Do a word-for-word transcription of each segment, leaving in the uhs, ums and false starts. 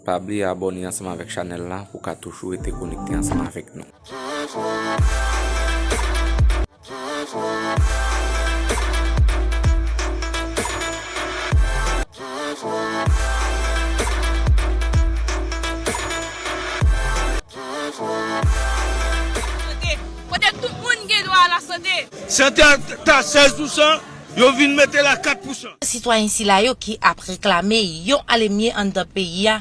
Pa bliye abòne ansanm avèk chanèl la pou w ka toujou rete konekte ansanm avèk nou. Sante, kote tout moun gen dwa a lasante. Sante ta sèz pousan, yo vin mete l a kat pousan. Sitwayen sila yo ki ap reklame yon alemye anndan peyi a,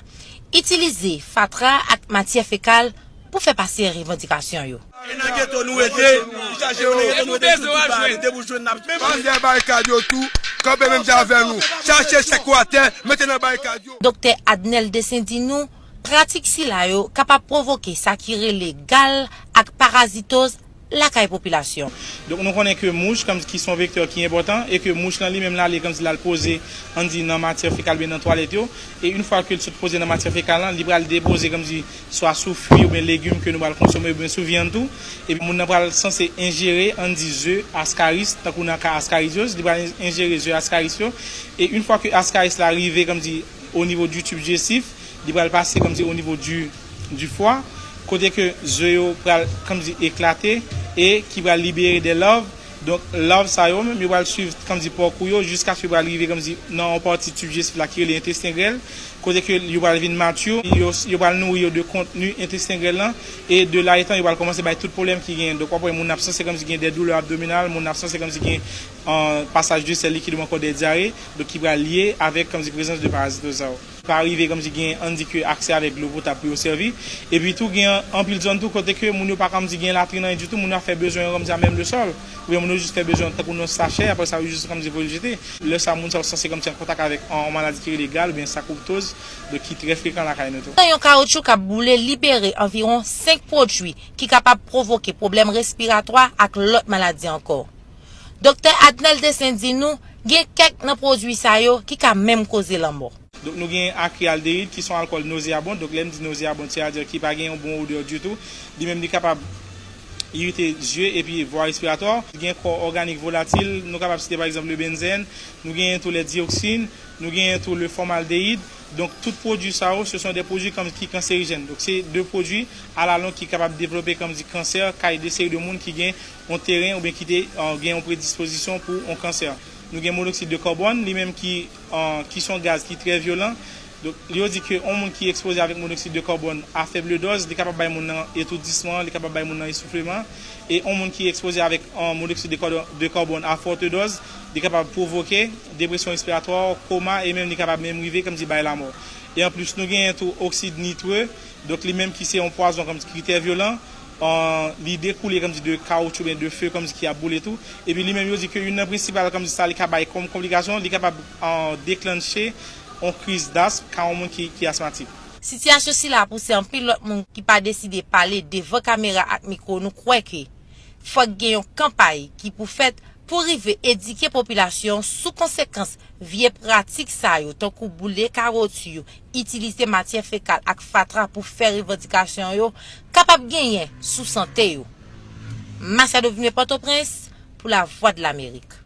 itilize fatra ak matyè fekal pou fè pase revandikasyon yo. E nan geto nou rete, nou chache yo nan geto nou rete sou tout bagay, depi w jwenn n ap. Menm anlè barikad yo tou, kanpe menm jan avè nou, chache chèk yo atè, mete nan barikad yo. Doktè Adnel Dessin di nou, pratik sila yo kapab pwovoke sa ki rele gal ak parazitoz lakay popilasyon. Donk nou konnen ke mouch kòm ki se yon vektè ki enpòtan e ke mouch lan li menm l ale kòmsi l al poze ann di nan matyè fekal oubyen nan twalèt yo e yon fwa ke l sot poze nan matyè fekal lan li pral depoze kòmsi swa sou fwi oubyen legim ke nou pral konsome oubyen sou vyann tou epi moun nan pral sanse enjere ann di ze askaris tankou nan ka askarizyoz li pral enjere ze askaris yo e yon fwa ke askaris la rive kòmsi o nivo di tib dijestif li pral pase kòmsi o nivo di di fwa, kote ke ze yo pral kòmsi eklate e ki pral libere de larv. Donk larv sa yo menm yo pral swiv kòmsi pakou yo jiskaske yo pral rive kòmsi nan yon pati tib dijestif la ki rele entesten grèl, kote ke yo pral vin matye, yo yo pral nouri yo de kontni entesten grèl lan e de la etan yo pral kòmanse bay tout pwoblèm ki genyen. Donk w ap wè moun nan ap sanse kòmsi gen de doulè abdominal, moun nan ap sanse kòmsi gen yon pasaj de sèl likid oubyen ankò de dyare, donk ki pral lye avèk kòmsi prezans de parazitoz sa yo. Pa rive kòmsi gen ann di ke aksè avèk dlo potab pou yo sèvi. Epi tou gen anpil zòn tou kote ke moun yo pa kòmsi gen latrin anyen ditou, moun yo ap fè bezwen yo kòmsi a menm le sòl. Oubyen moun yo jis fè bezwen yo tankou nan sachè, apre sa yo jis kòmsi voye l jete. Lè sa moun sa yo sanse kòmsi an kontak avèk yon maladi ki rele gal oubyen sakoptoz, donk ki trè frekan lakay nou tou. Nan yon kawotchou k ap boule libere anviwon senk pwodui ki kapab pwovoke pwoblèm respiratwa ak lòt maladi ankò. Doktè Adnel Dessin di nou gen kèk nan pwodui sa yo ki ka menm koze lanmò. Donk nou gen akrialdeyid ki se yon alkòl nozeyabon. Donk lè m di nozeyabon, sètadi ki pa gen yon bon odè ditou. Li menm li kapab irite zye epi vwa respiratwa. Gen kò òganik volatil, nou kapab site pa egzanp le benzèn, nou genyen tou lè diyoksin, nou genyen tou le fòmaldeyid. Donk tout pwodui sa yo, se son de pwodui ki kanserijèn. Donk se de pwodui alalong ki kapab devlope kòmsi kansè kay de seri de moun ki gen yon teren oubyen ki te gen yon predispozisyon pou yon kansè. Nou gen monoksid de karbòn, li menm ki ki se yon gaz ki trè vyolan. Donk yo di ke yon moun ki ekspoze avèk monoksid de karbòn a fèb dòz, li kapab bay moun nan etoudisman, li kapab bay moun nan esoufleman. E yon moun ki ekspoze avèk monoksid de karbòn a fòt dòz, li kapab pwovoke depresyon respiratwa, koma e menm li kapab menm rive kòmsi bay lanmò. E anplis nou genyen tou oksid nitre, donk li menm ki se yon pwazon kòmsi ki trè vyolan, li dekoule kòmsi de kawotchou oubyen de fe kòmsi ki ap boule tou. Epi li menm yo di ke youn nan prensipal kòmsi sa li ka bay kòm konplikasyon, li kapab deklanche yon kriz dasm ka yon moun ki ki asmatik. Sitiyasyon sila pouse anpil lòt moun ki pa deside pale devan kamera ak mikwo nou kwè ke fòk gen yon kanpay ki pou fèt pou rive edike popilasyon sou konsekans vye pratik sa yo tankou boule kawotchou, itilize matyè fekal ak fatra pou fè revandikasyon yo kapab genyen sou sante yo. Machado vin Pòtoprens pou Lavwadlamerik.